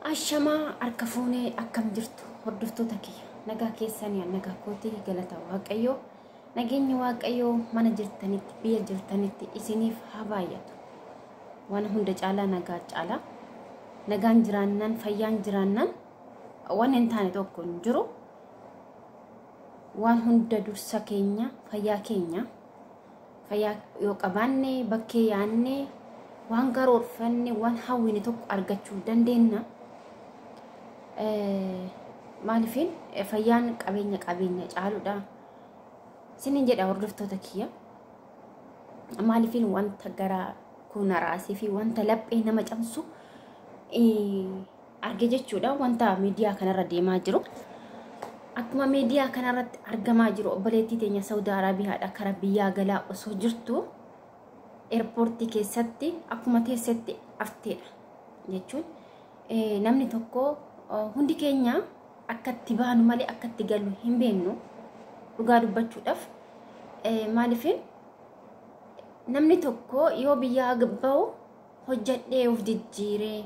Ashamaa, harka fuunee, akkam jirtu hordoftoota kiyya? Nagaa keessanii? Nagaa kootii, galata Waaqayyoo. Nageenya Waaqayyoo mana jirtanitti, biyya jirtanitti isiniif haa baay'atu. Waan hunda caalaa nagaa caalaa. Nagaan jiraannaan, fayyaan jiraannaan waan hin taane tokko hin jiru. Waan hunda dursa keenya fayyaa keenya. Fayyaa yoo qabaanne bakkee yaanne, waan karoorfanne, waan hawwine tokko argachuu dandeenya. Maaliifin fayyaan qabeenya qabeenya caaludha. Sinin jedha, hordoftoota kiyya. Maaliifin wanta gara kun raasii fi wanta laphee nama cabsu arge jechuudha. Wanta miidiyaa kanarra deemaa jiru. Akkuma miidiyaa kanarratti argamaa jiru, obboleettii teenya Saudi Arabiyaadha kara biyyaa galaa osoo jirtu eerpoortii keessatti akkuma teessetti hafteedha jechuun, namni tokko, hundi keenya akka itti baanu malee akka itti gallu hin beeknu, dhugaa dubbachuudhaaf. Maaliifin namni tokko yoo biyyaa bahu hojjadhee of jijjiiree,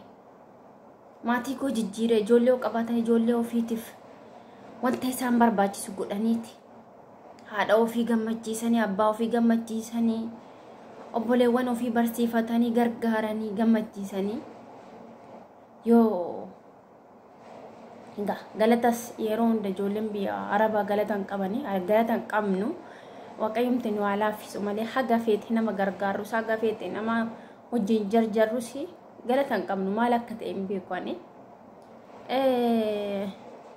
maatii koo jijjiiree, ijoollee yoo qabaatan ijoollee ofiitiif wanta isaan barbaachisu godhaniiti. Haadha ofii gammachiisanii, abbaa ofii gammachiisanii, obboleewwan ofii barsiifatanii, gargaaranii, gammachiisanii, yoo egaa galatas yeroo hunda ijoolleen biyya Arabaa galata hin qabanii, galata hin qabnu. Waaqayyumti nu haa laaffisu malee, haga feete nama gargaarrus, haga feete nama wajjin jarjarrus, galata hin qabnu. Maal akka ta'e hin beeku ani.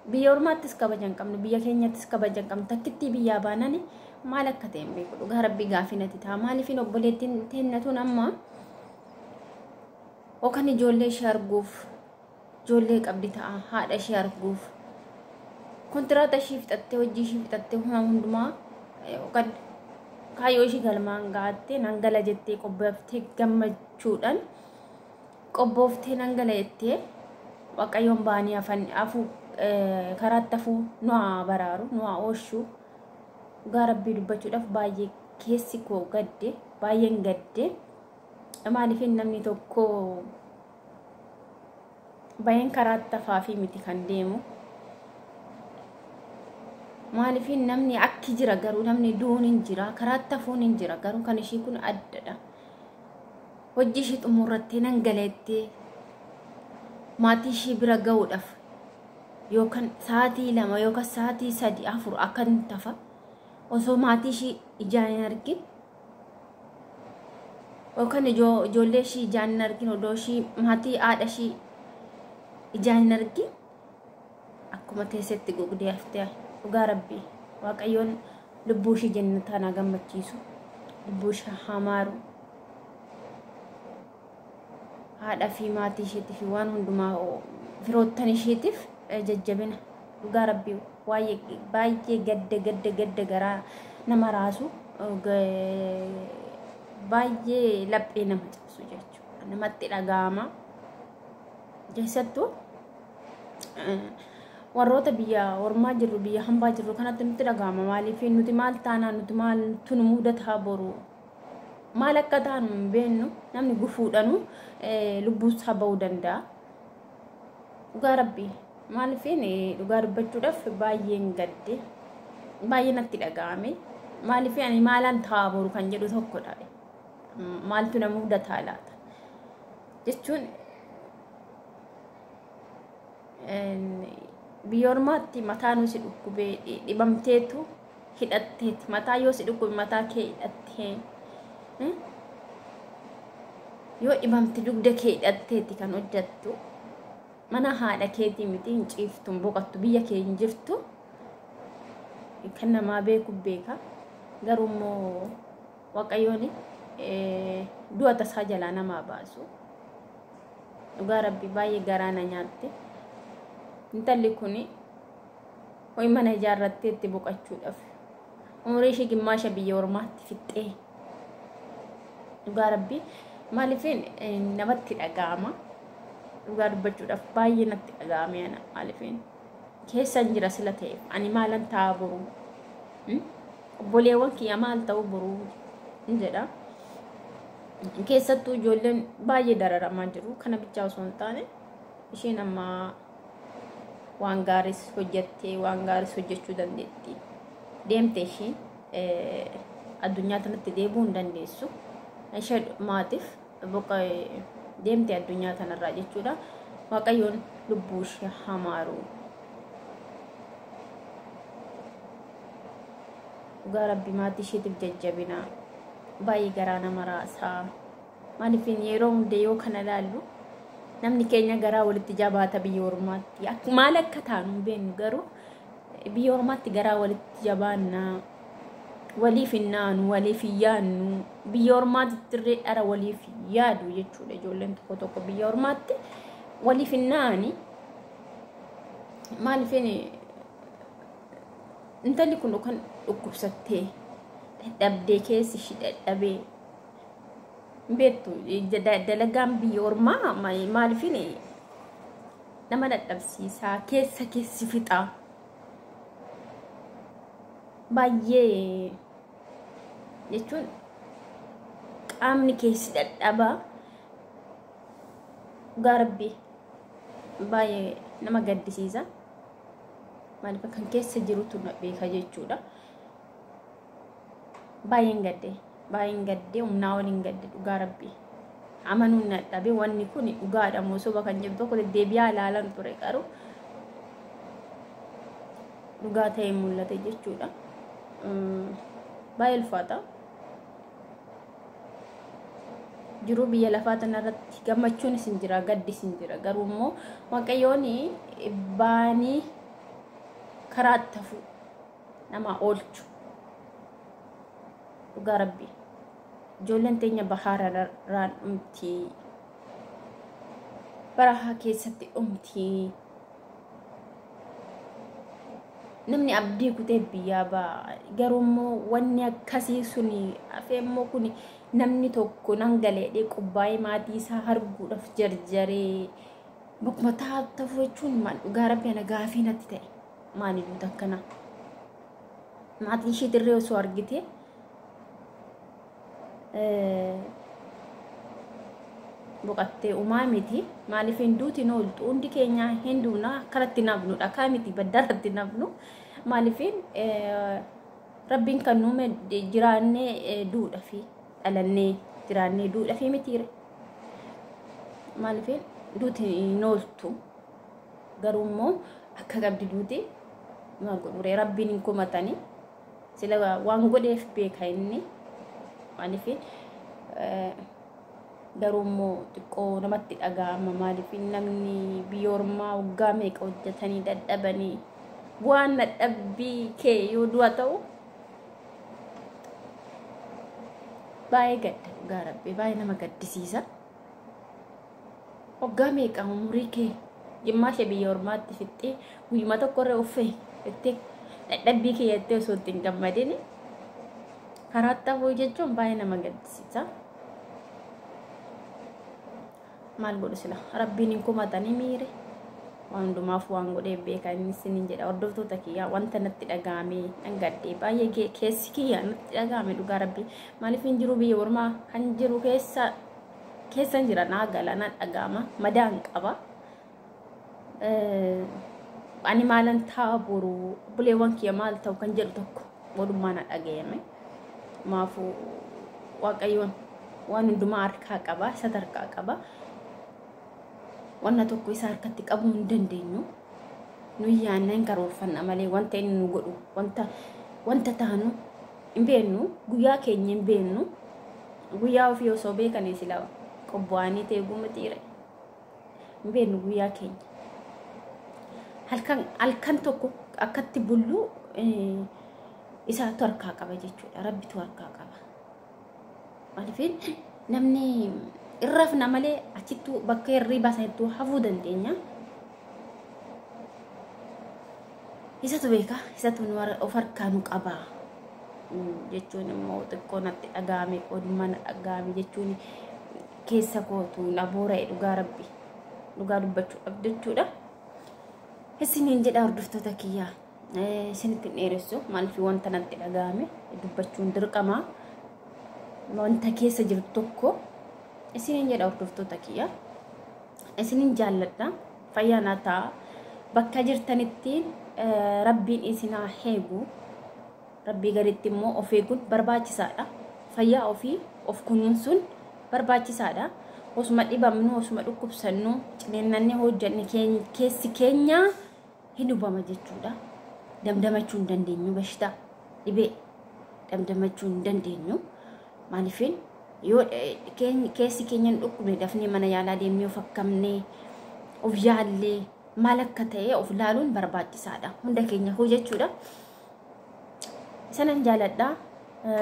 Biyya ormaattis kabaja hin qabnu, biyya keenyattis kabaja hin qabnu. Takkittii biyyaa baanani maal akka ta'e hin beeku. Dhugaa Rabbii gaafii natti ta'a. Maaliifin obboleettiin teennatuun amma yookaan ijoollee ishee arguuf, ijoollee qabdi ta'a, haadha ishee arguuf, kontiraata ishee fixattee, hojii ishee fixattee, hundumaa yookaan kaayyoo ishee galmaan ga'attee nan gala jettee qobbooftee, gammachuudhaan qobbooftee nan gala jettee, Waaqayyoon ba'anii hafan hafuu karaatti hafuu nu haa baraaru, nu haa oolchu. Dhugaa Rabbii dubbachuudhaaf baay'ee keessi koo gadde, baay'een gadde. Maaliif namni tokko baay'een karaatti hafaa fi miti kan deemu? Maaliif namni akki jira? Garuu namni du'uun hin jira, karaatti hafuun hin jira, garuu kan ishii kun addadha. Hojii ishii xumurrattee nan galeettee maatii ishii bira ga'uudhaaf yookaan sa'aatii 2 yookaan sa'aatii 3, 4 akkan tafa osoo maatii ishii ijaan hin argin, yookaan ijoollee ishii ijaan hin argin, odoo ishii maatii haadha ishii ijaan hin argin akkuma teessetti gogdee haftee. Dhugaa Rabbii, Waaqayyoon lubbuu ishii jannataan haa gammachiisu, lubbuu ishii haa maaru. Haadha fi maatii isheetii fi waan hundumaa firoottan isheetiif jajjabina. Dhugaa Rabbii baay'ee gadda, gadda, gadda garaa nama raasu, baay'ee laphee nama cabsu jechuudha. Namatti dhaga'ama. Keessattuu warroota biyya ormaa jirru, biyya hambaa jirru kanatti nutti dhaga'ama. Maaliif nuti maal taanaa, nuti maaltu nu mudataa boru, maal akka taanu hin beeknu. Namni gufuudhanu lubbuusaa ba'uu danda'a. Dhugaa Rabbii, maaliifin dhugaa dubbachuudhaaf baay'een gadde, baay'ee natti dhaga'ame. Maaliif ani maalaan ta'a boru kan jedhu tokkodha. Maaltu na mudataa laata jechuun, biyya ormaatti mataa nu si dhukkubee dhibamteetu hidhatteeti. Mataa yoo si dhukkube mataa kee hidhattee, yoo dhibamte dugda kee hidhatteeti kan hojjattu. Mana haadha keetii miti, hin ciiftu, hin boqottu, biyya kee hin jirtu. Kan namaa beeku beeka. Garuu immoo Waaqayyoon du'a tasaa jalaa namaa baasu. Dhugaa Rabbi, baay'ee garaa na nyaatte intalli kuni. Ho'i mana ijaarrattee itti boqochuudhaaf umurii ishee gimmaasha biyya ormaatti fixxee. Dhugaa Rabbii, maaliifin namatti dhaga'ama? Dhugaa dubbachuudhaaf baay'ee natti dhaga'ame ana. Maaliifin keessan jira sila ta'eef, ani maalan ta'a boru, obboleewwan kiyya maal ta'u boruu jedha. Keessattuu ijoolleen baay'ee dararamaa jiru. Kana bichaa osoo hin taane Isheen amma waan gaariis hojjettee waan gaariis hojjechuu dandeetti. Deemte isheen addunyaa kanatti deebi'uu hin dandeessu. Ishee maatiif boqa deemte addunyaa kanarraa jechuudha. Waaqayyoon lubbuu ishee hamaaru. Dhugaa Rabbi maatii isheetiif jajjabina. Baay'ee garaa nama raasaa. Maaliif yeroo hunda yoo kana ilaallu namni keenya garaa walitti jabaata biyya ormaatti. Maal akka taanu hin beeknu garuu biyya ormaatti garaa walitti jabaanna. Waliif hin naanu, waliif hin yaadnu. Biyya ormaatti illee dhara waliif yaadu jechuudha ijoolleen tokko tokko biyya ormaatti waliif hin naani. Maaliif intalli kun kan dhukkubsattee dadhabdee keessi ishii dadhabee beektu dalagaan biyya ormaa maaliif nama dadhabsiisaa keessa keessi fixaa baay'ee jechuun qaamni keessi dadhabaa dhugaa Rabbii baay'ee nama gaddisiisa. Maaliif kan keessa jirutu na beeka jechuudha. Baay'een gadde, baay'een gadde, humnaa waliin gadde dhugaa Rabbii. Amanuun na dhabe wanni kun dhugaadha moo soba kan jedhu tokko deddeebi'aa ilaalan ture garuu dhugaa ta'ee mul'ate jechuudha. Baay'ee ulfaata. Jiruu biyya lafaa tanarratti gammachuun isin jira, gaddi isin jira. Garuu immoo Waaqayyoon baanii karaa itti hafu nama oolchu. Dhugaa Rabbii. Ijoolleen teenya bahaaraan dhumti. Barahaa keessatti dhumti. Namni abdii kutee biyyaa ba'a. Garuu immoo wanni akkasii suni hafee immoo kun namni tokko nan galeedhee qubbaa'ee maatii isaa arguudhaaf jarjaree bakkuma taa'u jechuun maal dhugaa Rabbi ana gaafii natti ta'e. Maali duuta akkana? Maatiin ishee dirree osoo argite boqattee umaa miti. Maaliif hin duuti hin ooltu? Hundi keenya hin duuna akkanatti nafnu dhakaa miti baddaarratti nafnu. Maaliif Rabbiin kan nuume jiraannee duudha fi dhalannee jiraannee duudha fi mitiire. Maaliif duuti hin ooltu? Garuu immoo akka qabdi duuti maal godhure Rabbiin hin komatanii sila waan godheef beeka inni. Maaliif garuu immoo xiqqoo namatti dhaga'ama. Maaliif namni biyya ormaa waggaa meeqa hojjetanii dadhabanii bu'aan dadhabbii kee yoo du'a ta'u baay'ee gadda dhugaa Rabbii baay'ee nama gaddisiisa. Waggaa meeqa umurii kee jimmaa ishee biyya ormaatti fixxee guyyuma tokko irra uffee jettee dadhabbii kee jettee osoo ittiin gammadin karaatti hafuu jechuun baay'ee nama gaddisiisa. Maal godhu sila Rabbiin hin komatanii miire waan hundumaaf waan godheef beeka inni isiniin jedha. Hordoftoota kiyyaa wanta natti dhaga'ame nan gaddee baay'ee keessi kiyya natti dhaga'ame dhugaa Rabbii. Maaliif hin jiru biyya ormaa kan jiru keessa keessan jira naa gala nan dhaga'ama madaan qaba. Ani maalan ta'a boru obboleewwan kiyya maal ta'u kan jedhu tokko godhummaa na dhaga'ame. Maafuu Waaqayyoon waan hundumaa harkaa qaba, isa harkaa qaba. Wanna tokko isa harkatti qabuu hin dandeenyu. Nuyi yaadna hin karoorfanna malee wanta inni nu godhu wanta taanu hin beeknu, guyyaa keenya hin beeknu. Guyyaa ofii osoo beekanii sila qobbo'anii ta'e gumatiire. Hin beeknu guyyaa keenya. Halkan tokko akkatti bullu isaatu harkaa qaba jechuudha. Rabbitu harkaa qaba. Maaliif namni irrafna malee achittuu bakka hirriibaa sanattuu hafuu dandeenya. Isatu beeka, isatu of harkaa nu qaba jechuun immoo xiqqoo natti dhaga'ame, qoodummaa na dhaga'ame jechuun keessa kootu na boora'e dhugaa Rabbi. Dhugaa dubbachuudhaaf jechuudha. Isiniin jedha hordoftoota kiyyaa. Isinitti hin dheeressu maaliif wanta natti dhaga'ame dubbachuun dirqama. Wanta keessa jiru tokko isiniin jedha hordoftoota kiyyaa. Isiniin jaalladha. Fayyaa naa ta'a. Bakka jirtanitti Rabbiin isin haa eegu. Rabbii gaditti immoo of eeguun barbaachisaadha. Fayyaa ofii of kunuunsuun barbaachisaadha. Osuma dhibamnu, osuma dhukkubsannu, ciniinnannee hojjanne keessi keenya hin hubama jechuudha. Damdamachuu hin dandeenyu bashita dhibee damdamachuu hin dandeenyu. Maaliifin yoo keessi keenya hin dhukkubne dafnee mana yaalaa deemnee of akkamnee of yaallee maal akka ta'e of laaluun barbaachisaadha. Hunda keenya jechuudha. Sanan jaaladha.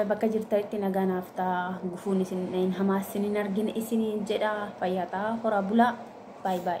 Bakka jirtanitti nagaa naaf ta'a. Gufuun isin hin hamaa isin hin argine isiniin jedha. Fayyaa ta'a. Horaa bulaa. Baay baay.